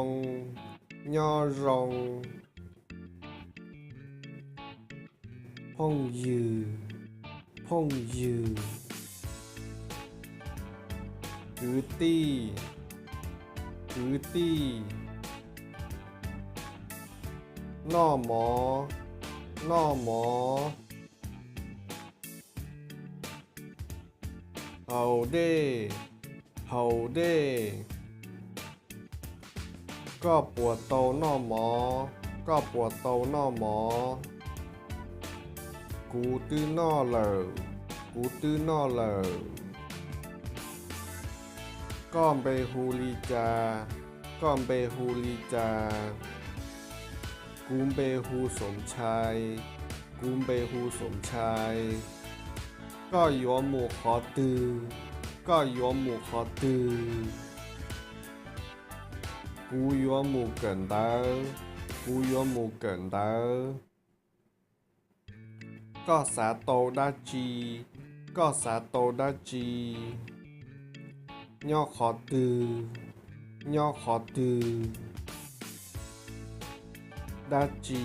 Nyob zoo, nyob zoo. Phooj ywg, phooj ywg. Kwv tij, kwv tij. Noj mov, noj mov. Haus dej, haus dej. Koj puas tau noj mov, koj puas tau noj mov? Kuv twb noj lawm, kuv twb noj lawm. Koj npe hu li cas? Koj npe hu li cas? Kuv npe hu Xom Tshai, kuv npe hu Xom Tshai. Koj yuav mus qhov twg? Koj yuav mus qhov twg? Kuv yuav mus kawm ntawv, kuv yuav mus kawm ntawv. Koj xav tau dab tsi? Koj xav tau dab tsi? Nyob qhov twg? Nyob qhov twg? Dab tsi?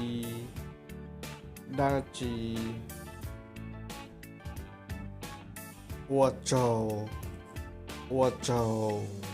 Dab tsi? Ua tsaug, ua tsaug.